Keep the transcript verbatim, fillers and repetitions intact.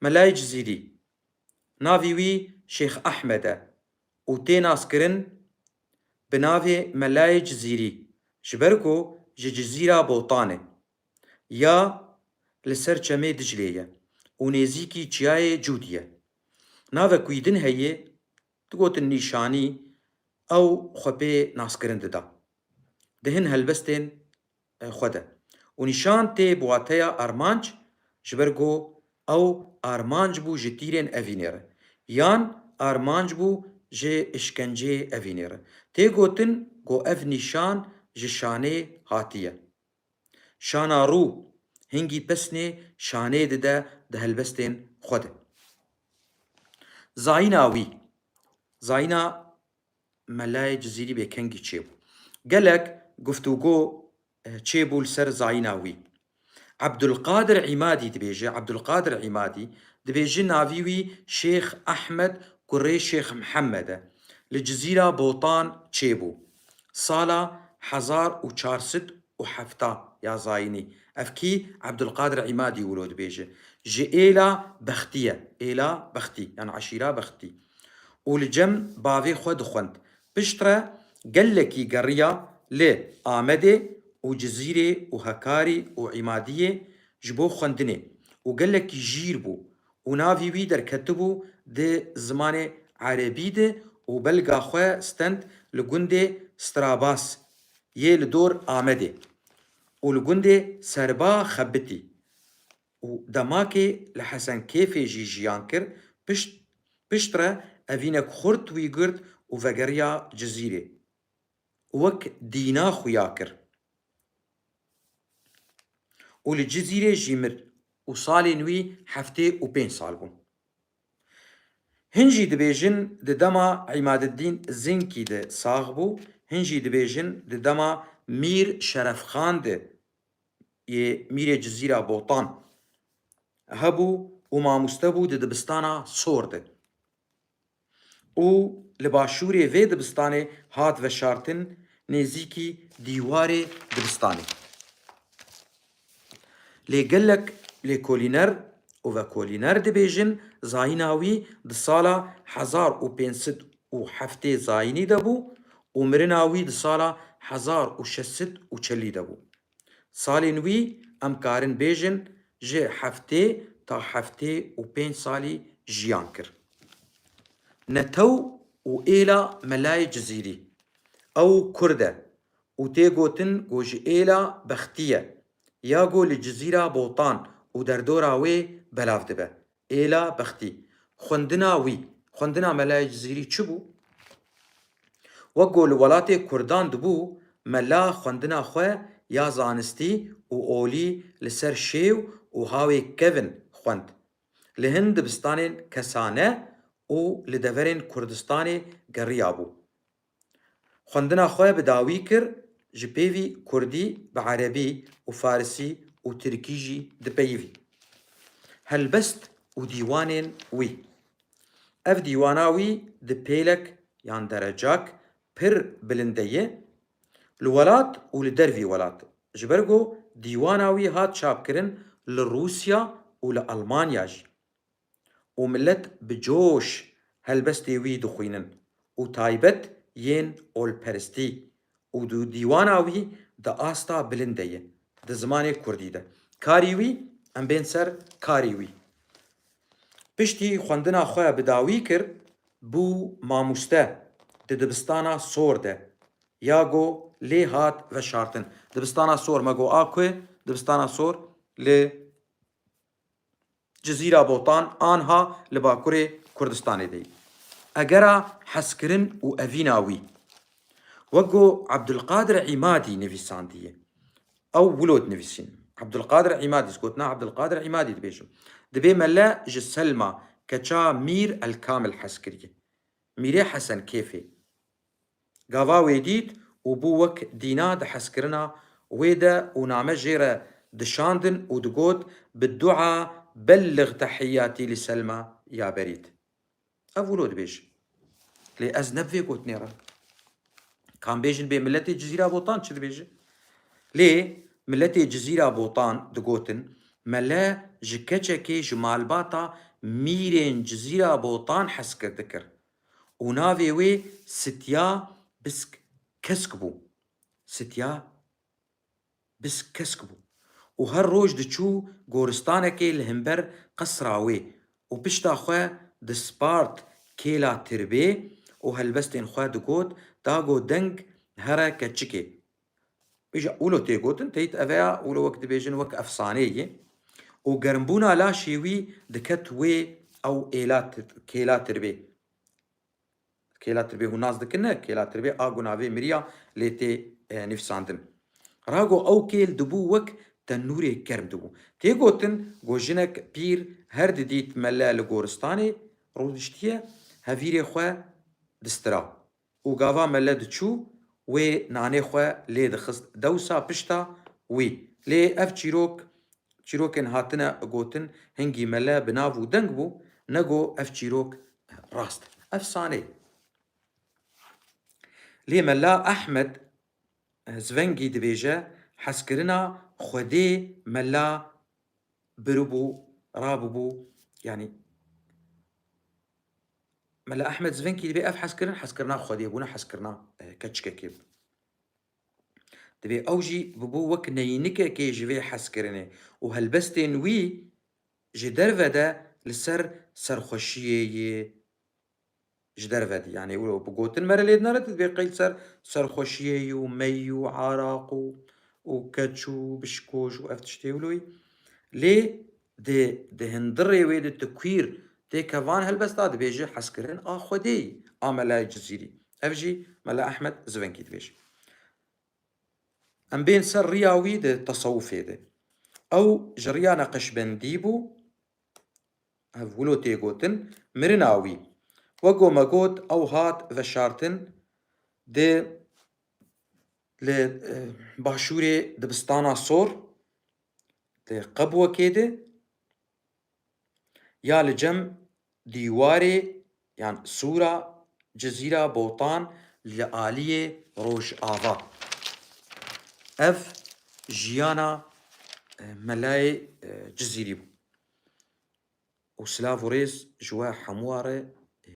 Melayê Cizîrî. Navê wî Şêx Ehmed e û tê naskirin bi navê Melayê Cizîrî, ji ber ku ji Cizîra Botan e, ya li ser çemê Diclê ye û nêzîkî çiyayê Cûdî ye. Navek wî din heye, digotin nîşanî, ew xwe pê naskirin dida di hin helbestên, e, xwe de. Û nîşan tê bi wateya armanc, ji ber ku ew armanc bû ji tîrên evînê re, yan armanc bû ji îşkenceyê evînê re. Tê gotin ku ev nîşan ji şanê hatiye. Şana rû, hingî pesnê şanê dide di helbestên xwe de. Zayîna wî, zayîna Melayê Cizîrî bêkengî çêbû. Gelek guftûgo, eh, çêbû li ser zayîna wî. Ebdulqadir Îmadî dibêje, Ebdulqadir Îmadî dibêje navî wî Şêx Ehmed kurê Şêx Mihemed e. Li Cizîra Botan çêbû. Sala hezar û çar sed û hefta ya zayînî. Ev kî Ebdulqadir Îmadî wilo dibêje. Ji êla Bextî ye. Êla Bextî, yani eşîra Bextî. Û li cem bavê xwe dixwend. Piştre gelekî geriya li Amedê û Cizîrê û Hekarî û Îmadiyê ji bo xwendinê û gelekî jîr bû û navî wî derketibû di zimanê erebî de û belga xwe stend li gundê Strabas yê li dor Amedê û li gundê Serba xebitî û demakê li Hesenkêfê jî jiyan kir. Pişt, piştre evînek xurt wî girt û vegeriya Cizîrê. Wek dîna xuya kir. Û li Cizîrê jî mir û salên wî heftê û pênc sal bûn. Hin jî dibêjin di dema Îmadiddîn Zinkî de sax bû, hin jî dibêjin di dema Mîr Şerefxan de yê Mîrê Cizîra Botan hebû û mamoste bû di dibistana Sor de. Û li başûrê vê dibistanê hat veşartin nêzîkî dîwarê dibistanê. Lê gelek lêkolîner û vekolîner dibêjin zayîna wî di sala hezar û pênc sed û heftê zayînî de bû û mirina wî di sala hezar û şeş sed û çelî de bû. Salên wî em karin bêjin ji heftê ta heftê û pênc salî jiyan kir. Netew û êla Melayê Cizîrî. Ew Kurd e û tê gotin ku ji êla Bextî ye, ya ku li Cizîra Botan û derdora wê belav dibe. Êla Bextî. Xwendina wî, xwendina Melayê Cizîrî çi bû? Wek ku li welatê Kurdan dibû, mela xwendina xwe ya zanistî û olî li ser şêw û hawê kevin xwend. Li hin dibistanên kesane û li deverên Kurdistanê geriyabû. Xwendina xwe bi dawî kir, ji pêvî kurdî bi erebî û farisî û tirkî jî dipeyivî. Helbest û dîwanên wî. Ev dîwana wî di pêlek yan derecak pir bilind de ye. Li welat û li dervî welat. Ji ber ku dîwana wî hat çapkirin li Rûsya û li Almanya jî. Û milet bi coş helbestê wî dixwînin û taybet yên olperestî û di dîwana wî di asta bilind de ye, di zimanê kurdî de. Karî wî, em bên ser karî wî. Piştî xwendina xwe bi dawî kir, bû mamoste di dibistana Sor de. Ya go lê hat veşartin. Dibistana Sor, me go a ku dibistana Sor li Cizîra Botan anha li Bakurê Kurdistanê de ye. Egera hezkirin û evîna wî. Wek ku Ebdulqadir Îmadî nivîsandiye. Ew wilo dinivîsîn. Ebdulqadir Îmadî, ez gotina Ebdulqadir Îmadî dibêjim. Dibê mele ji Selma keça Mîr El Kamil hez kiriye. Mîrê Hesen Kêfê. Gava wê dît û bû wek dîna di hezkirina wê de û name jê re dişandin û digot, "Bi dua belliğ tehiyyatî li Selma ya berît." Ev wilo dibêje. Lê ez ne bi vê gotinê re. Kan bêjin bê miletê Cizîra Botan çi dibêje? Lê miletê Cizîra Botan digotin, mele ji keçekê ji malbata mîrên Cizîra Botan hez kir dikir û navê wê Sitya Bisk Kesk bû. Sitya Bisk Kesk bû û her roj diçû goristanekê li hember qesra wê û pişta xwe dispart kêla tirbê û helbestên xwe digot, da go deng here keçikê. Îja wilo tê gotin, teyt eveya wilo wek dibêjin wek efsaneyê ye. Û germbûna laşê wî diket wê ew êla tir-, kêla tirbê. Kêla tirbê hûn nas dikin ne, kêla tirbê a gunavê miriya lê tê, e, nivîsandin. Rago ew kêl dibû wek tenûrê germ dibû. Tê gotin, go jinek pîr her didît mele li goristanê rûdiştiye, hevîrê xwe distira û gava mele diçû, wê nanê xwe lê dixist dewsa pişta wî. Lê ev çîrok, çîrokên hatine gotin, hingî mele bi nav û deng bû, nego ev çîrok rast. Efsane. Lê Mela Ehmed Zvengî dibêje, hezkirina Xwedê mela biribû, rabibû, yanî Mela Ehmed Zvengî dibê ev hezkirin, hezkirina Xwedê bûne, hezkirina, e, keçikekê bû. Dibê ew jî bibû wek neynikekê ji vê hezkirinê û helbestên wî ji derve de li ser serxweşiyê yê ji derve dî. Yanî wilo bi gotin mere lê dinere, tu dibê qey li ser serxweşiyê yî û mey û araq û, û keç û bişkoş û ev tiştê wilo yî. Lê di, di hindirê wê de tu kuîr têke van helbesta dibêje hezkirin a Xwedê yî, a Melayê Cizîrî. Ev jî Mela Ehmed Zivengî dibêje. Em bên ser riya wî di tesewufê de. Ew ji riya neqeşbendî bû, ev wilo tê gotin, mirina wî. Wek ku me got, ew hat veşartin di, li, e, başûrê dibistana sor, di Qebwekê de, ya li cem dîwarê yan sûra Cizîra Botan li aliyê rojava. Ev jiyana, e, Melayê, e, Cizîrî bû. Û silav û rêz ji we hemûa re,